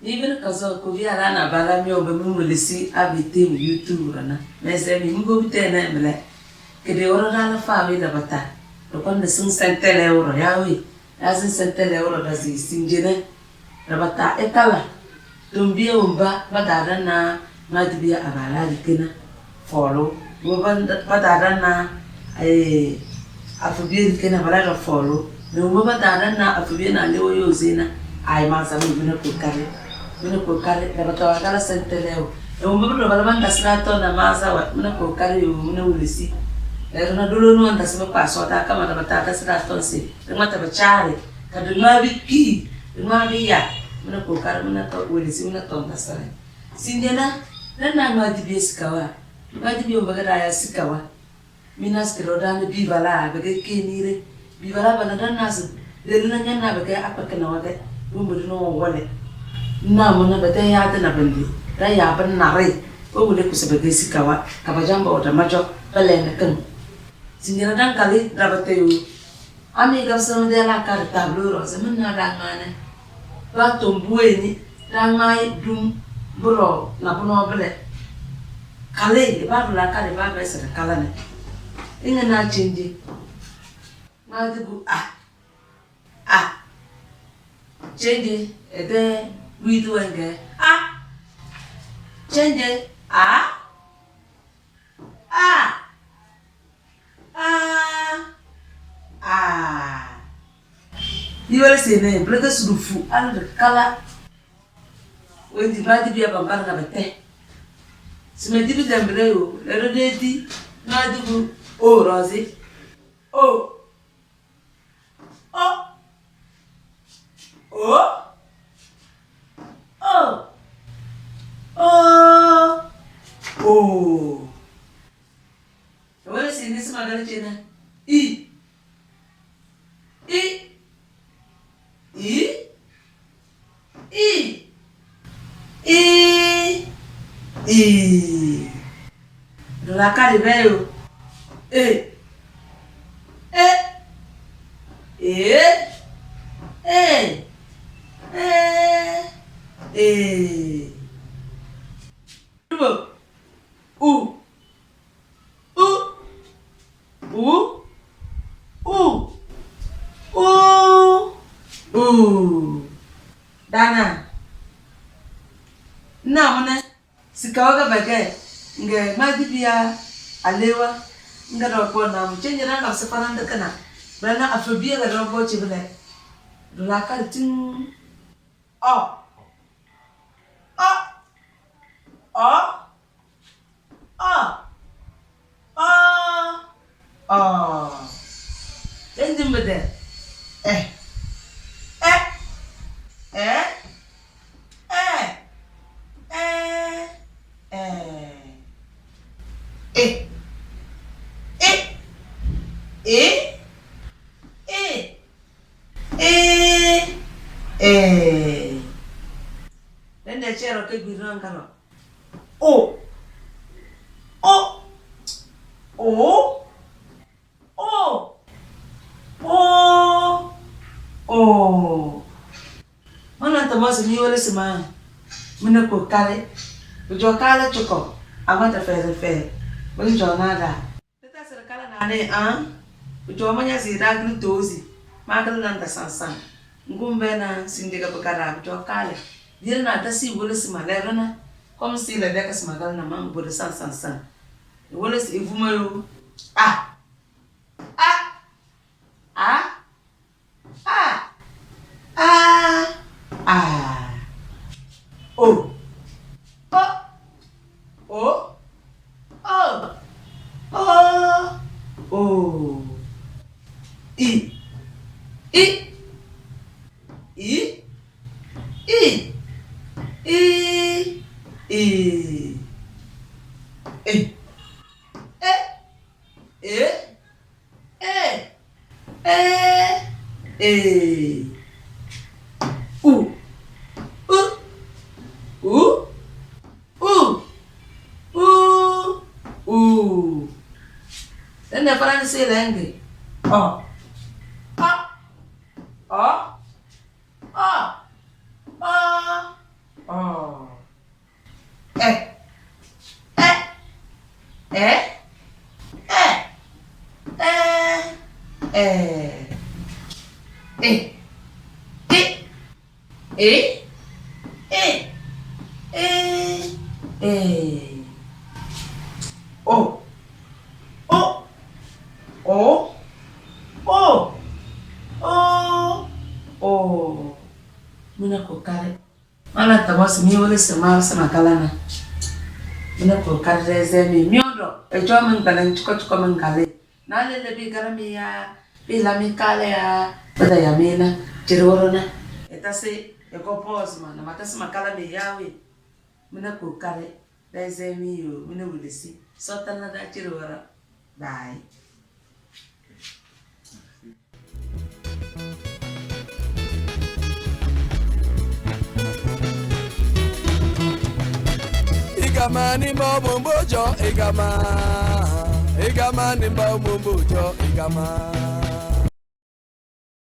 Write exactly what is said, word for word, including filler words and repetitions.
Ni bini kazoo ko bi ala na bala mi o be mi welesi abi tem YouTube rana. Mese mi mi go bi te na mle. Kede oro da la fa wi da bata. Do kon ne sing sentele oro ya wi. Ya sing sentele oro da si sinjene. Da bata e kala. Tumbiya wumba ba da da na ma dibiya abala di kena. Folo. Wo ba, ba da da na, eh, afubiye ni kena bala da folo. Ne wo ba da da na afubiye na le wo yo zena. Ai ma sa mi bina ko kare. Bina ko kare. Da bata wa kala sentele wo. Ne wo ba do bala banga sira to na ma sa wa. Bina ko kare yo, bina wulisi. Eh, na dolo no anda sa ba kwa so ta kama da bata ta sira to se. Da ma ta ba chare. Ka da ma bi ki. Da ma bi ya. Bina ko kare, bina to wulisi, bina to anda sira. Sinjana, na na ma dibiye sikawa. Ba dibiye o baga da ya sikawa. Mina sikiro da ni bi bala baga ke ni re. Bi bala bana da na si. Lele na nyana baga akpa kana waga. Bumbu no wale. Na mo na bata ya da na bandi. Da ya ban na re. Ko wule kusa baga sikawa. Ka ba jamba o da majo. Bale na kan. Sinjana dan kali da bata yo. Ami gabsirimi dee la kari tablo ro, zi mi na daa ŋmaani. Ba tombuwe ni daa ŋmaa dum buro na buno bile. Kali, ba du la kari ba be siri kala ni. Inga na change. Ŋmaa di bu a. A. Change, ede wi du wenge. A. Change, a. A. A. A. Ni wala sene, bula ka sudu fu, ala da kala. Wendi ma dibi a bambara na bete. Sima dibi dembele yo, lero de di, ma dibu, o, rozi. O. O. O. O. O. O. Wala sini sima gala cina. I. I. I. I. I. I. Dula kari be yo. E. E. E. E. E. E. U. U. U. U. U. U. U. Dana. Namune. Sikawa ga bege. Nge ma dibiya alewa. Nga do ko namu. Chenye na ngam separan de kana. Bana afobia ga do ko chibile. Dula kari ting. O. O. O. O. O. O. Endi mbede. E. E. E. E. E. E. E. E. E. E. E. E. Dende chero ke gbiranga no. O. O. O. O. O. O. Mana tamasi mi wala sima. Mina ko kale. Ujo kale chuko. Amata fere fere. Bali jo nada. Teta sirikala na ne an. Ujo manya zida gili tozi. Magili nanda sansan. Ngumbe na sindiga bukara ujo kale. Diri na tasi wala sima lerana. Kom si le deka sima gala na mang bode sansan san. Wala si ivuma yo. A. A. A. A. A. A. O. O. O. O. O. O. I. I. I. I. I. I. E. E. E. E. E. E. U. U. U. U. U. U. Dende Faransi lenge. O. O. O. O. O. Ọ. Ẹ. Ẹ. Ẹ. Ẹ. Ẹ. Ẹ. Ẹ. Ẹ. Ẹ. Ẹ. Ẹ. Ẹ. O. O. O. O. O. O. Mina kokari. Mana tabo si mi wele si ma si ma kala na. Mina kokari de ze mi mi odo. Ejo mi ngale nchuko chuko mi ngale. Na lele bi gara mi ya, bi la mi kale ya, bada ya mi na, jiri woro na. Eta se, eko pause ma, na mata se ma kala mi ya we. Mina kokari, da ze mi yo, mina wele si. So ta na da jiri woro. Bye. Igama ni mba omombo jo igama. Igama ni mba omombo jo igama.